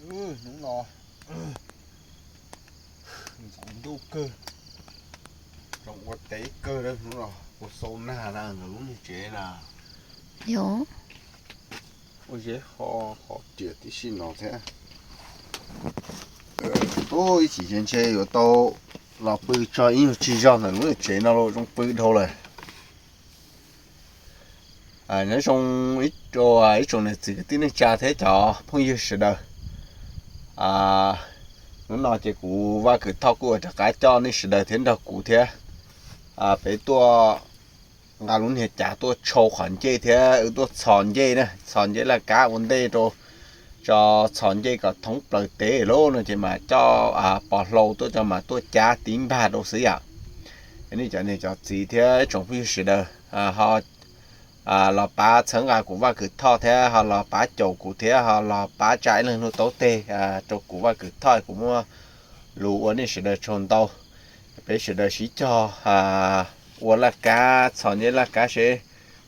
Hnub no ntxoov ntuj kawg, zoo ua teb kawg, hnub no ua xau nag na ntawm lub niag tsev na. Yog, ua zeb ho, ho riam tib si no thiab. Ib chim ces ntshe yuav tau los pw tso ib nyuag tsis zog ntawm lub niag tsev no los zoo pw dhau lawm. Nyob zoo ib, ib tsoom niam txiv kwv tij neej tsa thiab cov phooj ywg sawv daws. Hnub no ces kuv Vaj Kwm Thoj kuj ua rov qab coj nej sawv daws thiab nrog kuv thiab peb tuaj nqa lub niag cav tuaj tshau qhov ncej thiab wb tuaj txhos ncej na, txhos ncej laj kab ua ntej rau, tso txhos ncej kom thoob plaws teb lawm no ces mam coj pov hlau tuaj tso mam tuaj cab tib npag rau xwb yom. Nej cov niam cov txiv thiab tsoom phooj ywg sawv daws ho los pab txhawb nqa kuv Vaj Kwm Thoj thiab ho los pab caum kuv thiab ho los pab tsa ib leeg lub taub teg rau kuv Vaj Kwm Thoj, kuv muaj lus ua nej sawv daws tsaug ntau. Peb sawv daws sib cog ua laj kab, txhos ncej laj kab seb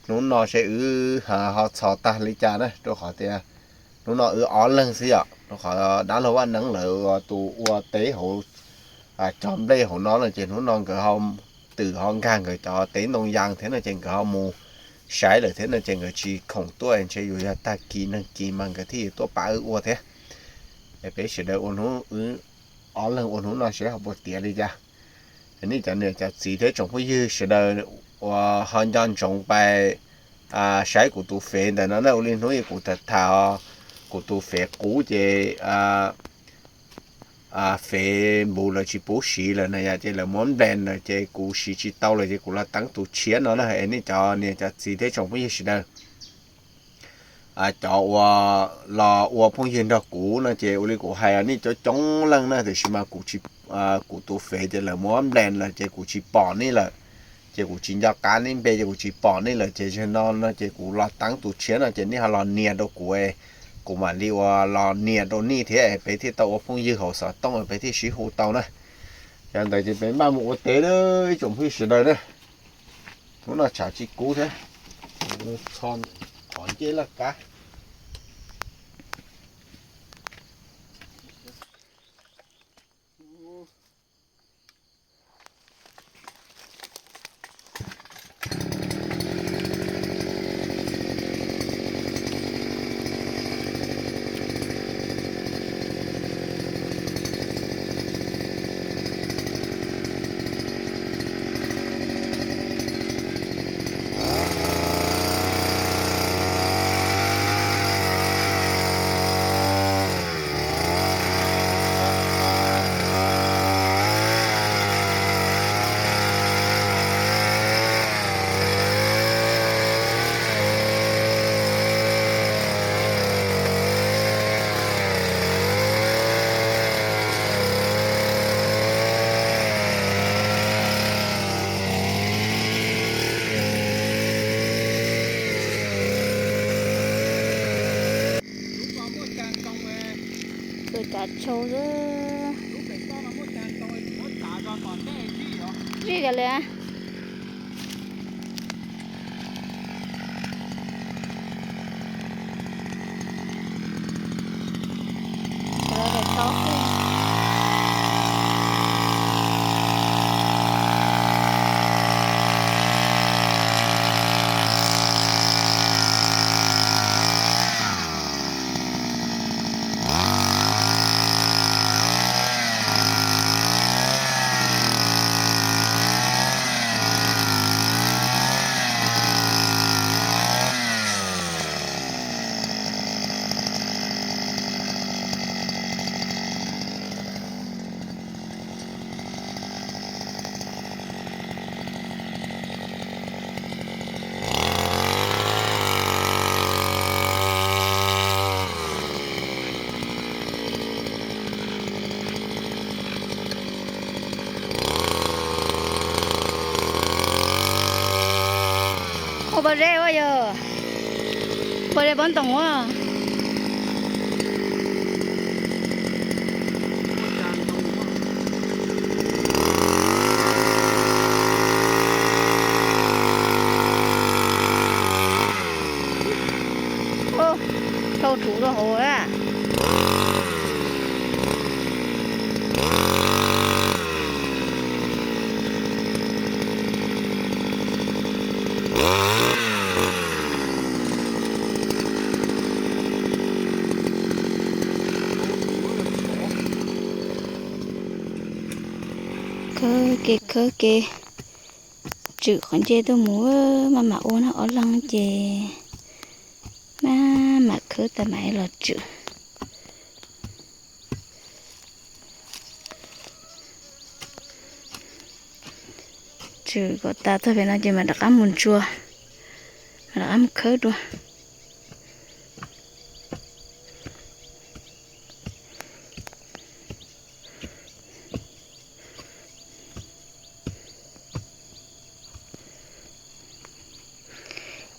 hnub no seb wb ho txhos tag li cas na, rau qhov tias hnub no wb ob leeg xwb yom, rau qhov dab laug Vaj Neeb lawv tus ua teb hauv cog nplej hauv no no ces hnub no nkawd ho twm ho nkag nkawd cov teb ntoo yas thiab no ces nkawd ho mus saib lawm thiab no ces nkawd tsis khoom tuaj, ntshe yuav yog tag kis nag kis mas nkawd thiaj tuaj pab wb ua thiab. Es peb sawv daws ua hnub, wb ob leeg ua hnub no seb ho puas tiav li cas. Nej cov niam cov txiv thiab tsoom phooj ywg sawv daws uas ho nco ntsoov pais saib kuv tus fev ntawm no na, ua li hnub kuv tham tham kuv tus fev qub ces fev npus lawv tsis pub siv lawm na yom, ces lawv muab nplen lawm ces kuv siv tsis tau lawm ces kuv los teeb tus tshiab no na. Es nej cov niam cov txiv thiab tsoom phooj ywg sawv daws, cov uas los ua phooj ywg nrog kuv no ces ua li kuv hais nej coob coob leej na, tiam sis mas kuv, kuv tus fev ces lawv muab nplen lawm ces kuv tsis pom nej lawm, ces kuv tsis nco qab nej npe ces kuv tsis pom nej lawm ces zaum no no ces kuv los teeb tus tshiab no ces nej ho los nias rau kuv, kuv mam li ua los nias rau nej thiab peb thiaj tau ua phooj ywg hauv xov tooj peb thiaj sib hu tau na. Yog ntawd ces peb npaj mus ua teb na ib tsoom phooj ywg sawv daws na. Hnub no tshav tsis kub thiab, mus txhos qhov ncej laj kab. Tus cav tshau xwb. Zij kiag li. Ua pob zeb ua yog pob zeb pob ntoos ua. Thauj rhuv rau hauv a. Kev khawb kev tswm qhov ncej tuaj mus, maj mam ua no ob leeg ces maj mam khawb tas mam los tswm. Tswm kom tas txog pem no ces mam rov qab mus ntsuas, mam rov qab mus khawb dua.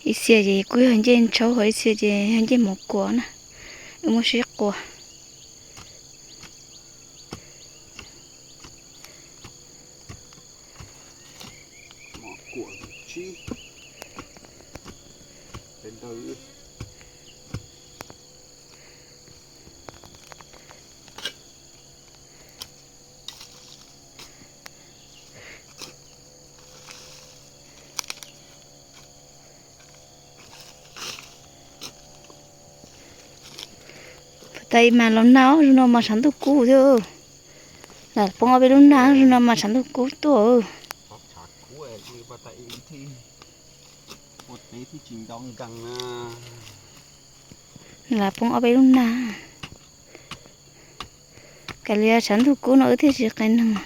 Ib txhia ces kuj yog ncej ntshauv, ho ib txhia ces yog ncej mov kuam na, wb muab sib quas. Pas tas i mas los nag, zoo no mas tshav ntuj kub thiab. Lam poob ob peb lub nag, zoo no mas tshav ntuj kub tuaj. Lam poob ob peb lub nag. Kav liam tshav ntuj kub no wb thiaj tsis qe neeg,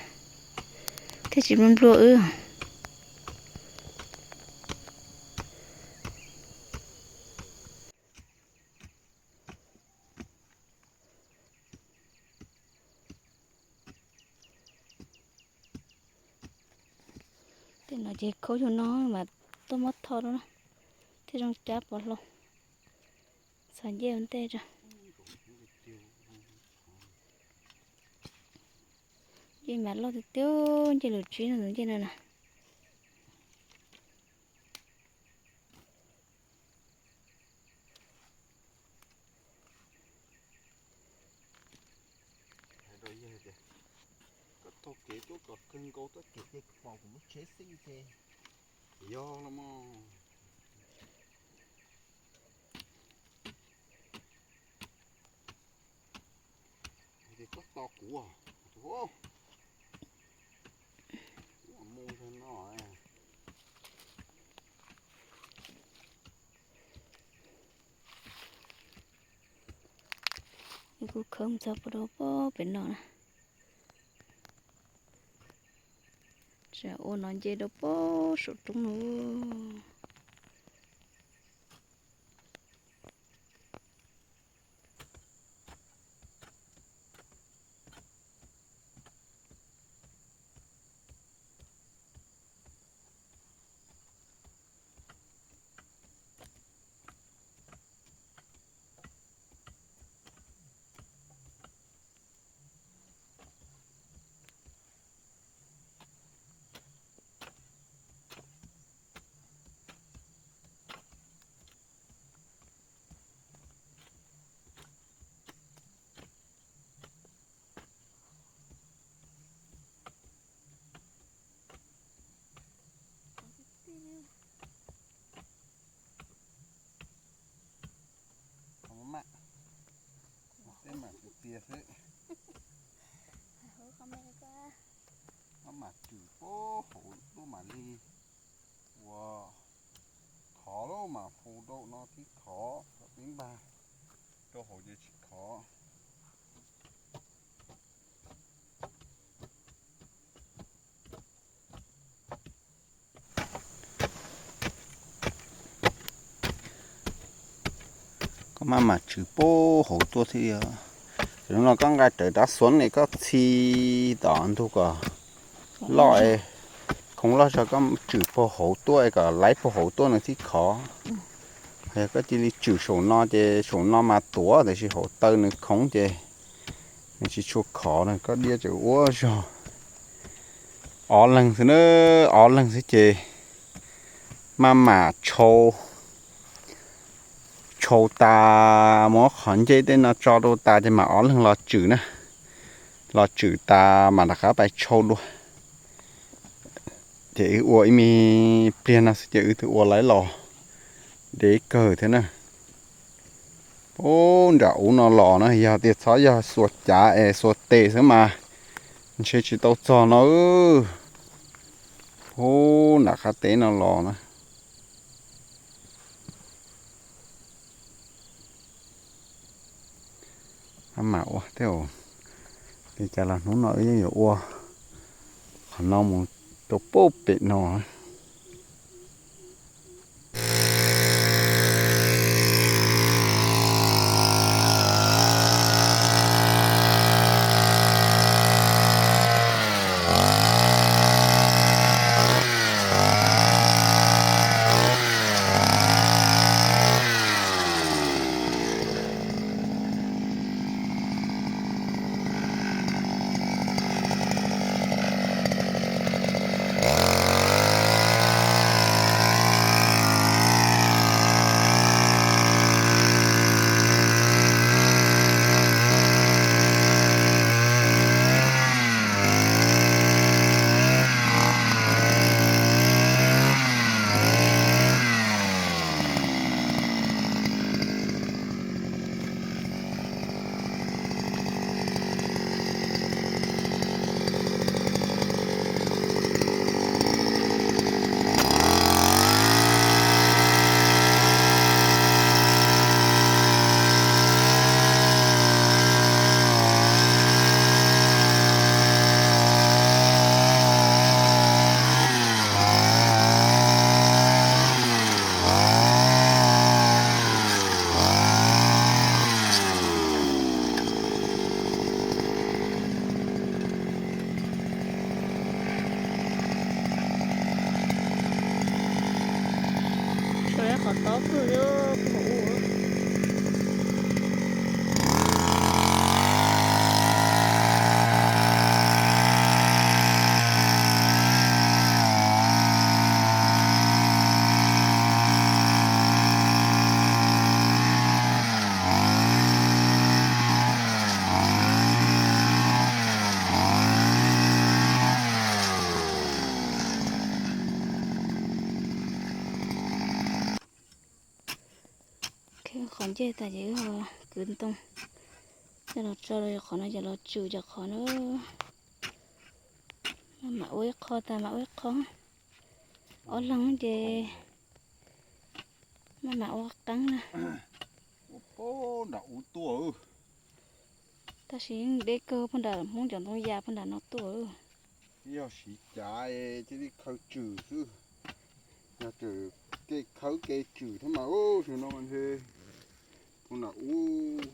thiaj tsis nplua nplua wb. Tej no ces khaub yug no mas tuaj muab tho rau na, thiaj zoo cab pov hlau. Txhos ncej ua ntej tso. Ncej mas loj tiag tiag, ncej lus tsib no tus ncej no na. Koj taug kev tuaj kom kawg nkaus tuaj tim ces pom kuv lub tsheb xij ces yog los mas. Ces koj tos kuv, kuv mus ntawm no. Kuv khawb mus txog puag rau pem no na. Tsam ua no nce rau pem saum roob no. Tej mam tiag xwb. Maj mam tswm puag hauv tuaj mam li ua khov lawm mas, hu rau no thiab khov, peb npaj rau hauv ces tsis khov. Koj maj mam tswm puag hauv tuaj thiab. Tam sim no koj nqa rawv rab xuab ne koj txhi tom ntug kom loj, khoov loj tso koj tswm puag hauv tuaj kom laib puag hauv tuaj nws thiaj khov. Yog koj cia li tswm saum no ces saum no mas tuav tiam sis hauv taw nws khoov ces nws tsis tshua khov na, koj diab tseem ua zog. Ob leeg xwb na, ob leeg xwb ces maj mam tshau, tshau tas muab qhov ncej tej no tso rau tas ces mam ob leeg los tswm na. Los tswm tas mam rov qab pais tshau dua. Ces wb ua ib me pliag no xwb ces wb twb ua lawv los deb kawg thiab na. Puag nram ub no los na, yog tias txhob yog xuas cav es xuas tes xwb mas Ntshe tsis tau txog no. Ub, nram qab teb no los na. Maj mam ua thiab. Li cas los hnub no wb yeej yuav ua qhov no mus rau pem no. Qhov tob kawg li, kuv ua. Qhov ncej tas ces wb ho kwv ntoo coj los tso rau qhov no, coj los tsum cov qhov na. Maj mam ua ib qho tas mam ua ib qho. Ob leeg ces maj mam ua qeeb na. Nram ub tuaj. Tab sis yeej deb kawg, puag nram Hmoob cov ntoo yas puag nram no tuaj. Yog siv cav cia li khaws tswm xwb. Yog tswm, kev khawb kev tswm thiab mas ub, tus no mas ntshe puag nram ub.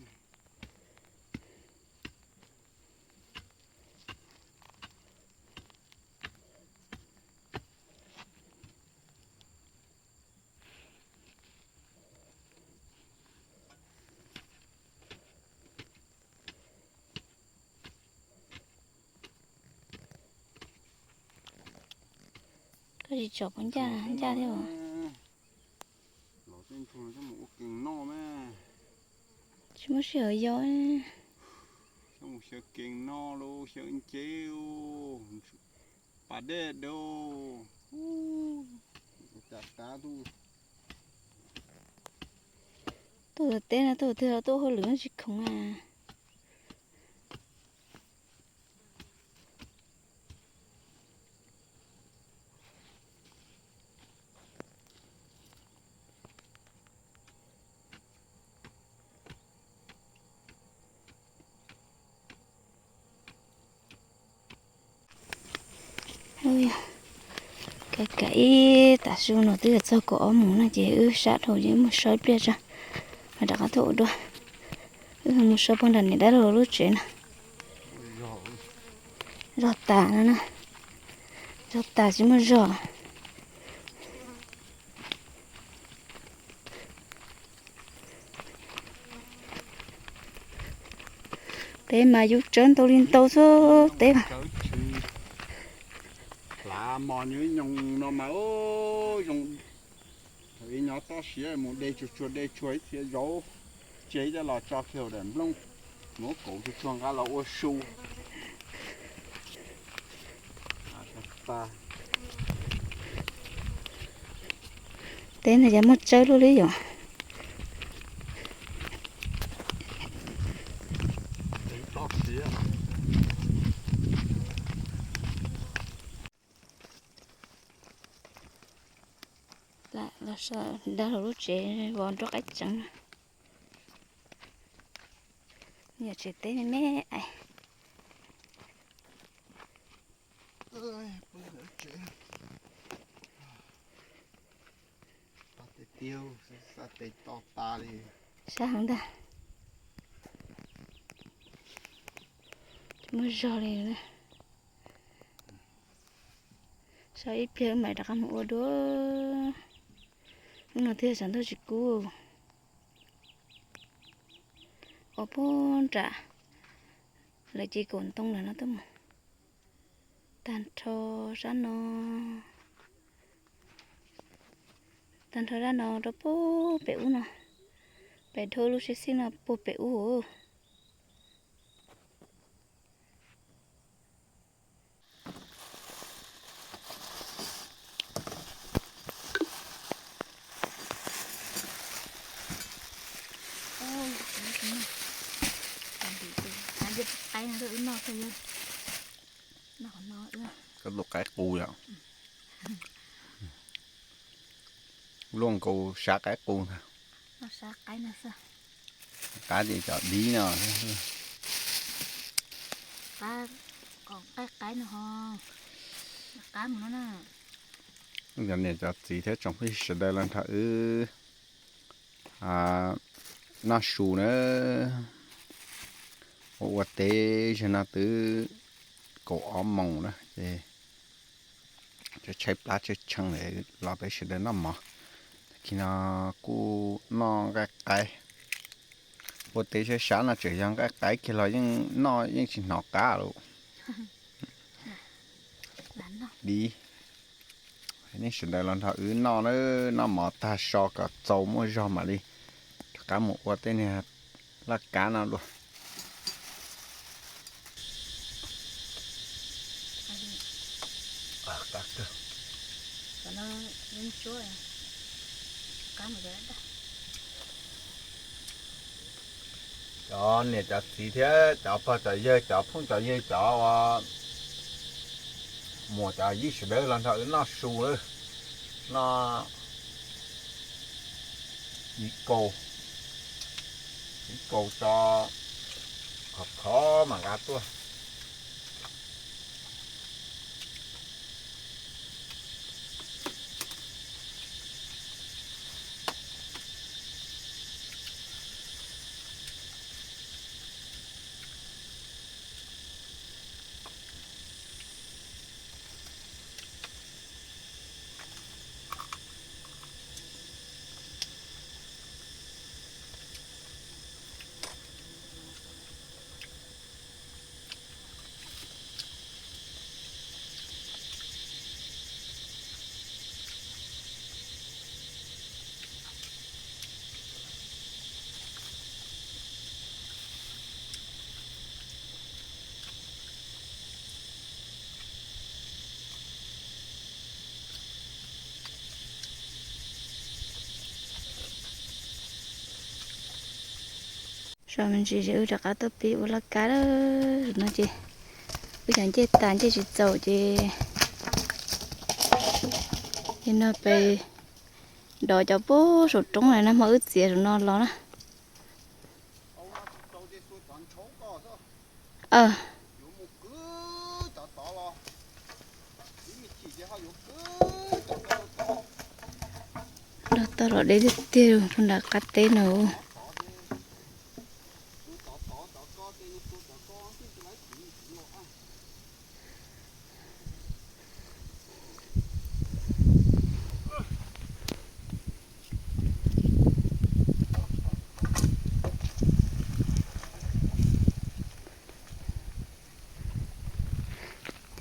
Koj tsis tsom puas ncaj ncaj thiab os. Los tej ntsuag no coj mus ua kees noj mas. Tsis muaj sij hawm yos. Coj mus xyaw kees noj los xyaw nceb, pas dej dau. Cas tav tuaj. Tuaj teb no tuaj twg los tuaj hauj lwm no tsis khoom a. Kav kav ib tav su no twb yuav txog kaum ob moos no ces wb sab dhau ces wb mus so ib pliag tso, mam rov qab tuaj ua dua. Wb mus so puag nram niam dab laug lub tsev no. Zog tas no na, zog tas tsis muaj zog. Teb mas yus tsawb ntau li ntau xwb teb mas. Hlav mos nyoos no mas zoo. Thaum ib nyob toj siab mus de tsuag tsuag de tsuag ib txhia zaub, tseg coj los tso kiag daim nplooj, muab kauv tsuag tsuag nqa los ua su. Teb ntawd ces muaj tsawb luaj li yom. Toj siab. Sawv daws los lub tsev vov nruab qaib tseev. Yog tsev teb me me. Sab heev ntag. Tsis muaj zog li. Sab ib pliag wb mam rov qab mus ua dua. Hnub no twb yog tshav ntuj tsis kub. Ua puag nram lawv ces kaum ntoo lawm no tuaj mus. Tag nrho sab no, tag nrho sab no rau puag pem ub no, pem dhau lub sib xib no puag pem ub. Koj tus qaib qus yom. Luaj nkaus sab qaib qus ntag. Qab ces cov dib no. Cov niam cov txiv thiab tsoom phooj ywg sawv daws los nrog wb noj su na. Ua ua teb zaum no twb kaum ob moos na ces tshaib plab tshaib tshee los peb sawv daws noj mov. Tag kis no kuj noj nqaij qaib. Ua teb sab sab no tseem yog nqaij qaib kiag los yeej noj yeej tsis hnov qab lawm. Dib. Nej sawv daws los nrog wb noj na, noj mov tag so kom txaus muaj zog mam li rov qab mus ua tej niag laj kab no dua. Cov niam cov txiv thiab cov pog cov yawg cov phooj cov ywg cov muam cov yij sawv daws los nrog wb noj su lawm. Noj ib kaus, ib kaus tso, khov khov mam nqa tuaj. Sov me ntsis ces wb rov qab tuaj pib ua laj kab lawm no ces wb cov ncej tas ncej tsis txaus ces no peb dov cov puag saum roob na, nag hmo wb txiav saum no los na. Los tau los deb tiag tiag rau nram qab teb no.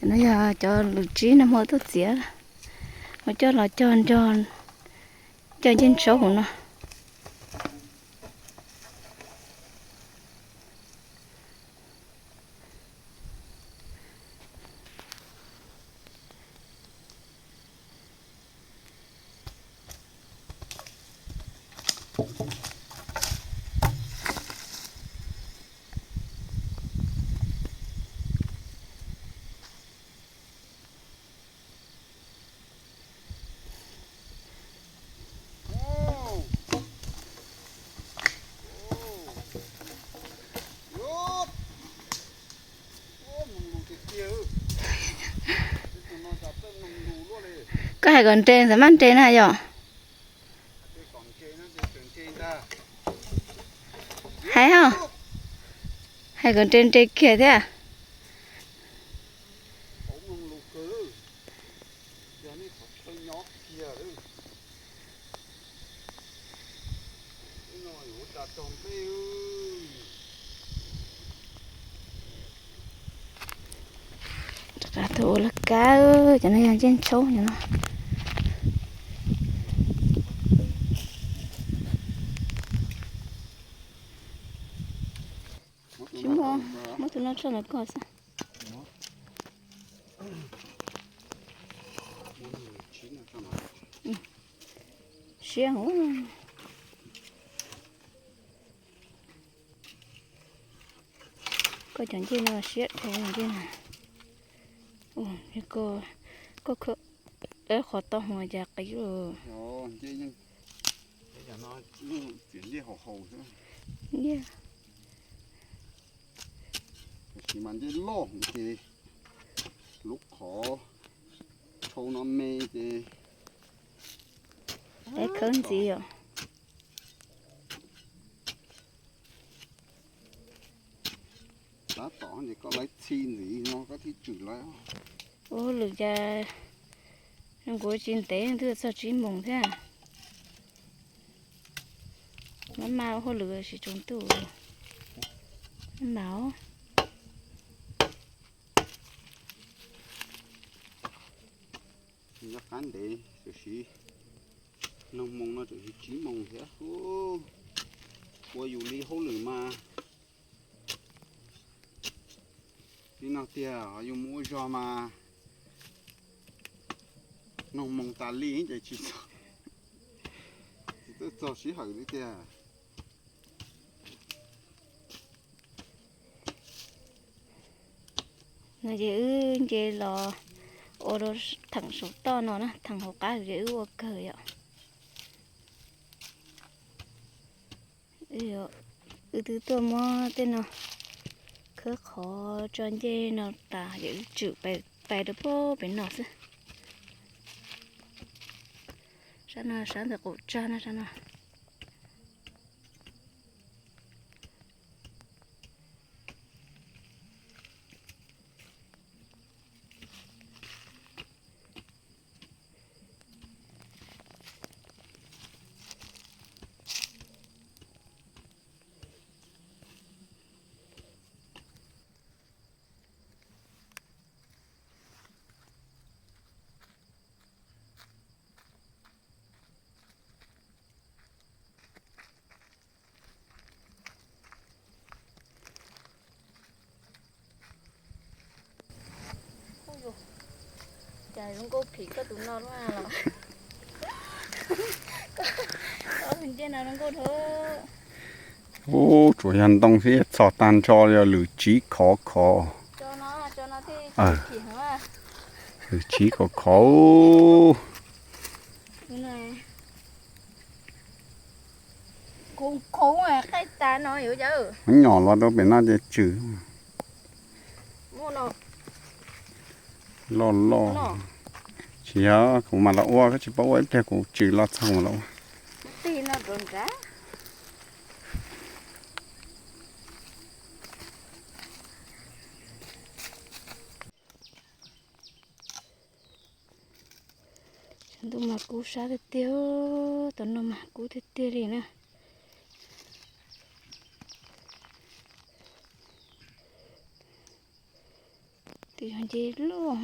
Cov no yog cov lwm tsib nag hmo tuaj txiav, ua coj los cog nrog, cog ncej ntsaub hauv no. Hais kom nres ntxawm maj nres na yom. Hais hos, hais kom nres nres kiag thiab. Rov qab tuaj ua laj kab, cov no yog ncej ntshauv no. Tsis muaj, muab tus no tso ntawm ko xwb. Siab heev. Koj cov ncej no siab dhau ncej na. Koj, koj qhov tau hua cas qis lawm. Ncej, tiam ncej haus haus xwb. Ncej, tiam sis mas ncej loj ces lub qhov tshau no me ces khawb ntxiv yom. Tab tom ces koj lawv txhi ntxiv no koj thiaj tswm lawv. Ua hauj lwm cas zoo nkaus tsis ntev twb txog tsib moos thiab. Maj maj ua hauj lwm tsis tsaus ntuj. Maj mam. Nyob qab ntev tiam sis noog moos no tseem tsib moos thiab. Ua yus li hauj lwm mas li no tiag, yus mus ua zog mas noog moos tas li ces tsis txog, tsis txog sij hawm li tiag. No ces wb nce los ua rau theem saum toj no na, theem hauv qab ces wb ua kawg yom. Wb twb tuaj muab tej no khawb qhov tso ncej no tas ces wb tswm pais rau pem no xwb. Sab no sab ntawm qaum tsag no sab no. Cas zoo nkauj phim koj tus no los. Koj tus ncej no zoo nkauj dhau. Ub, tsuas yog ntoo xwb txhos tag nrho li, lwm tsiv khov khov. Lwm tsiv khov khov. Nyom los rau pem no ces tswm. Loj loj. Tsis yog, kuv mam los ua, koj tsis paub, ua ib pliag kuv tswm los txog kuv mam los ua. Tshav ntuj mas kub sab tiag tiag, tam no mas kub tiag tiag li na. Twb yog nce loj.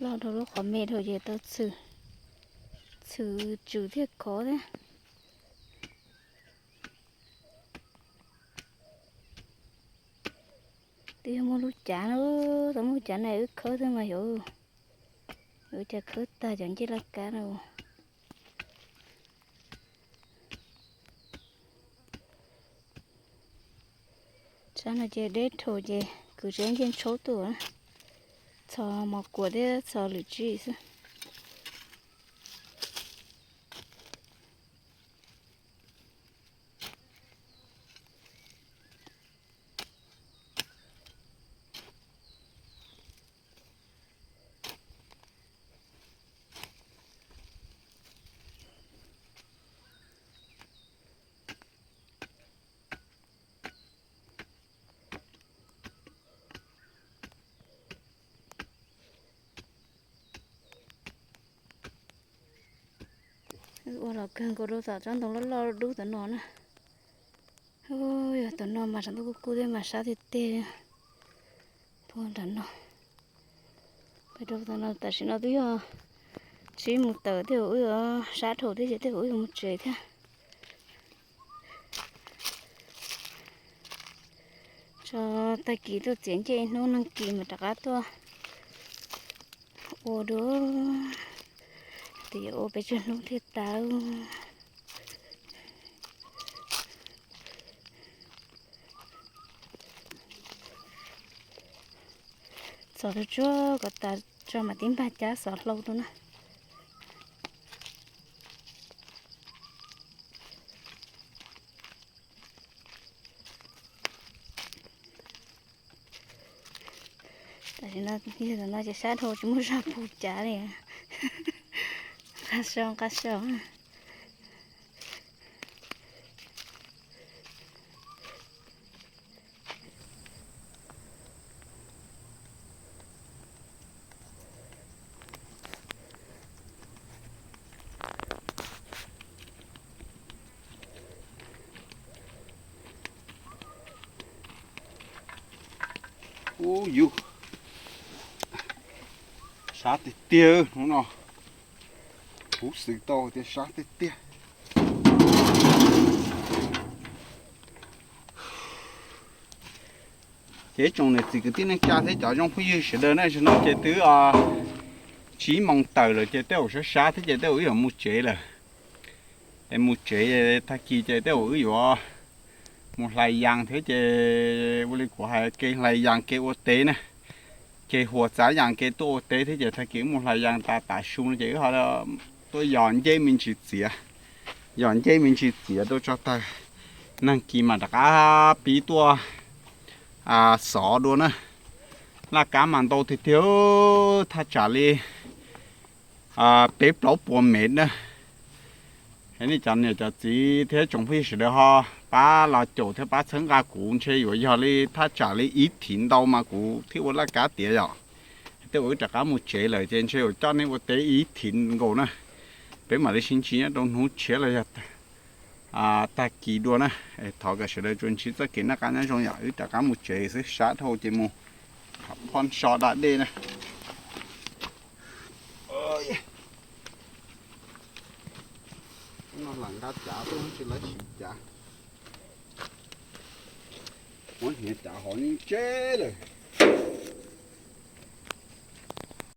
Los rau lub qhov me dhau ces tau txhwm, txhwm tswm thiaj khov thiab. Twb yog muaj lub cav na, tau muaj cav na wb khawb thiab mas yuav, yuav cas khawb tag cov ncej laj kab na. Sab no ces deb dhau ces kwv tsev ncej ntshaub tuaj, txhos mos kuam thiab txhos lwm tsib xwb. Ua los kawg nkaus rau tom tsob ntoo loj loj dub tom no na. Yog tom no mas sab ntuj kuj kub thiab mas sab tiag tiag. Puag nram no, pem rau tom no tam sim no twb yog tsib moos tawm thiab, wb yuav sab dhau thiab ces tej zaum wb yuav mus tsev thiab. Tso, tag kis tuaj txiav ncej ib hnub, nag kis mas rov qab tuaj ua dua, ces yuav ua peb tsawg hnub thiaj tau. Txhos tsuag tsuag kom tas tso mam tib npag cab xov hlau rau na. Tam sim no yog tam no ces sab dhau tsis muaj zog puv cav li. Nqa so nqa so. Ub yus, sab tiag tiag hnub no. Kuv xwm tau tias sab tiag tiag. Ces ib tsoom niam txiv kwv tij neej tsa thiab cov zoo phooj ywg sawv daws na, tam sim no ces twb tsib moos tawm lawm ces tej zaum sab sab thiab ces tej zaum wb yuav mus tsev lawm. Es mus tsev tag kis ces tej zaum wb yuav mus hlais yas thiab ces ua li kuv hais, kev hlais yas kev ua teb na, kev huas txav yas kev tuaj ua teb thiab ces tag kis wb mus hlais yas tas tav su no ces wb ho tuaj yos ncej me ntsis txiav, yos ncej me ntsis txiav rau tso tag, nag kis mas rov qab pib tuaj xov dua na. Laj kab mas ntau tiag tiag, thaj tsam li peb plaub puas mev na. Es nej cov niam cov txiv thiab tsoom phooj ywg sawv daws ho pab los caum thiab pab txhawb nqa kuv, ntshe yuav yog li thaj tsam li ib thiv ntau mas kuv thiaj ua laj kab tiav yom. Tej zaum wb rov qab mus tsev lawm ces ntshe yuav coj nej ua teb ib thiv nkaus na. Peb mam li sib ntsib nyob rau hnub tshiab los yog tag kis dua na. Thov kom sawv daws tsuas ntsib txoj kev noj qab nyob zoo yom, wb rov qab mus tsev xwb, sab dhau ces mus phoj so da dej na. No lam nqa cav tuaj tsis lawv siv cav. Muab hniav cav hov ntseb lawm.